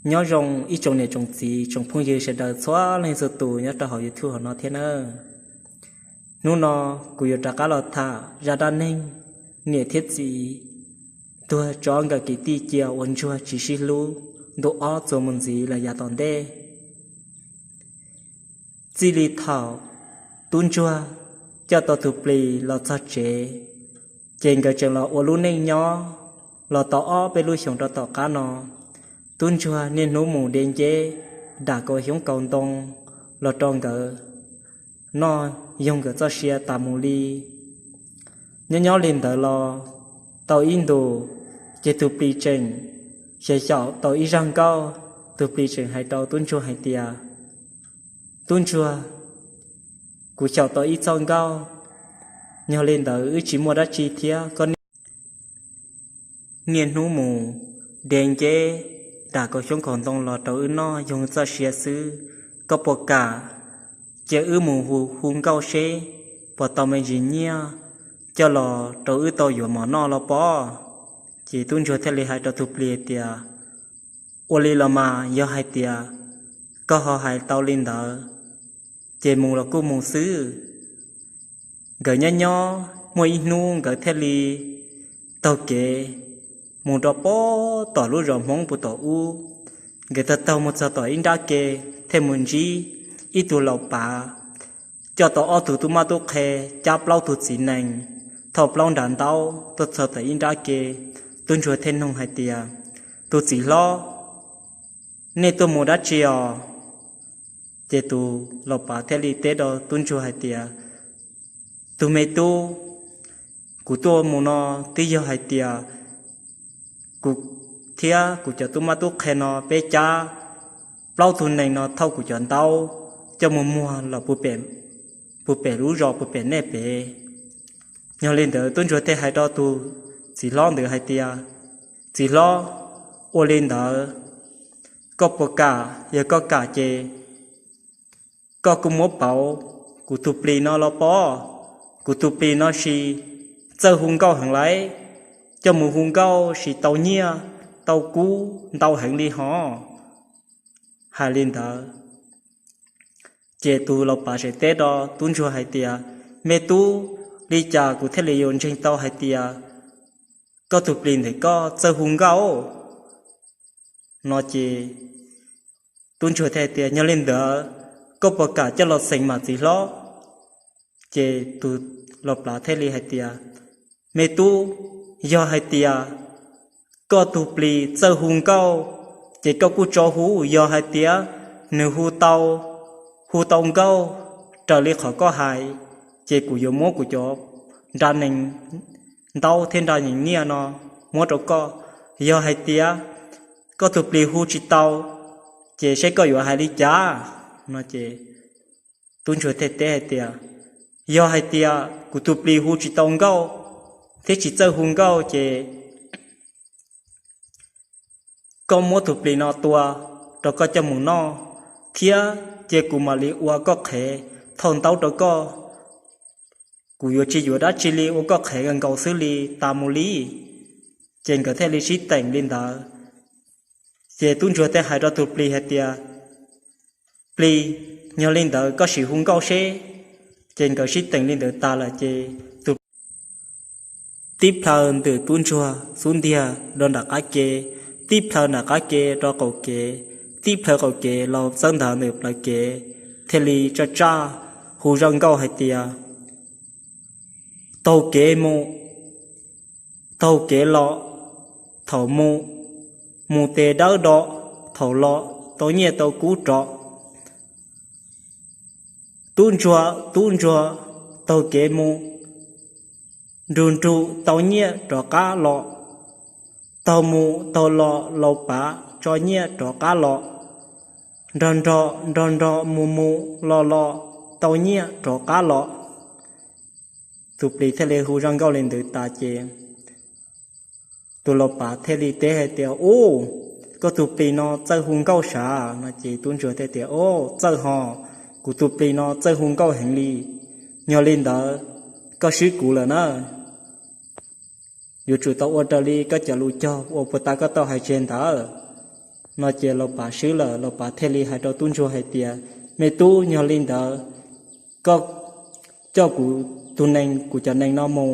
Nyob zoo ib tsoom niam tsoom txiv tsoom phooj ywg sawv daws txhua leej txhua tus nyob rau hauv YouTube hauv no thiab nawb. Hnub no kuv yuav rov qab los tham zaj dab neeg niam thiab txiv tuag tso nkawm kwv tij cia ua ntsuag tsis sib hlub ntu ob txuas mus ntxiv lawm yav tom ntej. Txij li thaum tub ntsuag coj tau tus plis los txog tsev, ces nkawd tseem los ua lub neej nyob los tau ob peb lub xyoos rau tom qab no, tub ntsuag niaj hnub mus de nceb dam kaus xyoob kaus ntoo los rau nkawd noj yoog nkawd txoj sia tas mus li. Nyob nyob li ntawd los tau ib ntus, ces tus plis tseem xyaum xyaum tau ib zaj nkauj. Tus plis tseem hais rau tub ntsuag hais tias, Tub ntsuag, kuv xyaum tau ib txoj nkauj, yog li ntawd wb tsis muaj dab tsi thiab, koj niaj hnub mus de nceb dam kaus xyoob kaus ntoo los rau wb noj yoog txoj sia xwb, koj puas kam cia wb mus hu hu nkauj seb puas tau me ntsis nyiaj coj los rau wb tau yuav mov noj los pob? Ces tub ntsuag thiaj li hais rau tus plis tias, Ua li los mas, yog hais tias koj ho hais tau li ntawd, ces mus los kuj mus xwb. Nkawd nyob nyob muaj ib hnub nkawd thiaj li taug kev mus rau pem tom lub zos Hmoob puag tom ub. Nkawd taug taug mus txog tom ib nrab ke, thiaj mus ntsib ib tug laus pav coj tau ob tug tub mab tub qhe, cab plaub tug txiv nees, thauj plaub nra ntaub tuaj txog tom ib nrab ke. Tub ntsuag thiaj nug hais tias, Tus txiv hlob, nej tuaj mus dab tsi os? Ces tus laus pav thiaj li teb rau tub ntsuag hais tias, Tus me tub, kuv tuaj mus no twb yog hais tias kuv thiab kuv cov tub mab tub qhe no peb cab plaub tug nees no thauj kuv cov ntaub coj mus muag los puag pem lub zos puag pem nej pem. Yog li ntawd tub ntsuag thiaj hais rau tus txiv hlob ntawd hais tias, Txiv hlob, ua li ntawd koj puas kam? Yog koj kam ces koj kuj muab pauv kuv tus plis no los pob. Kuv tus plis no sis txawj hu nkauj heev lawm, coj mus hu nkauj sis tau nyiaj tau kub ntau heev li hos. Hais li ntawd, ces tus laus pav tseem teb rau tub ntsuag hais tias, Me tub, li cas kuv thiaj li yuav ntseeg tau hais tias koj tus plis ntawm koj txawj hu nkauj? No ces tub ntsuag thiaj tias, Yog li ntawd koj puas kam coj los xeem mas txiv hlob? Ces tus laus pav thiaj li hais tias, Me tub, yog hais tias koj tus plis txawj hu nkauj, ces koj kuj tso hu. Yog hais tias nws hu tau, hu tau nkauj raws li qhov koj hais, ces kuv yuav muab kuv cov nra nees ntaub thiab nra nees nyiaj no muab rau koj. Yog hais tias koj tus plis hu tsis tau, ces seb koj yuav hais li cas? No ces tub ntsuag thiaj teb hais tias, Yog hais tias kuv tus plis hu tsis tau nkauj thiab tsis txawj hu nkauj ces koj muab tus plis no tua rau koj coj mus noj, thiab cia kuv mam li ua koj qhev thauj ntaub rau koj. Kuv yuav tsis yuav dab tsi li, ua koj qhev nkaus xwb li tas mus li. Ces nkawd thiaj li sib teem li ntawd. Ces tub ntsuag thiaj hais rau tus plis hais tias, Plis, yog li ntawd koj sim hu nkauj seb. Ces nkawd sib teem li ntawd tas lawm ces tus tib plhaw ntawm tub ntsuag xub ntiag rau nram qab ke, tib plhaw nram qab ke rau qaum kev, tib plhaw qaum kev los txawb ntawd ntawm plawv kev, thiaj li tsaj tsaj hu zaj nkauj hais tias, Taug kev mus, taug kev los, thaum mus, mus tes dawb do, thaum los tau nyiaj tau kub rov. Tub ntsuag, tub ntsuag, taug kev mus, nrug nrug tau nyiaj rov qab los, taug mus taug los laus pav tso nyiaj rov qab los, nrog nrog nrog nrog mus mus los los tau nyiaj rov qab los. Tus plis thiaj li hu zaj nkauj li ntawd tas ces tus laus pav thiaj li teb hais tias, Ub, koj tus plis no txawj hu nkauj sav? No ces tub ntsuag thiaj tias, Ub, txawj hos, kuv tus plis no txawj hu nkauj heev li. Yog li ntawd koj swb kuv lawm na. Yuav tsum tau ua raws li koj cov lus cog uas puag ta koj tau hais tseg ntawd. No ces Laus Pav swb lawm, Laus Pav thiaj li hais rau tub ntsuag hais tias, Me tub, yog li ntawd koj coj kuv tus nees, kuv cov nees no mus.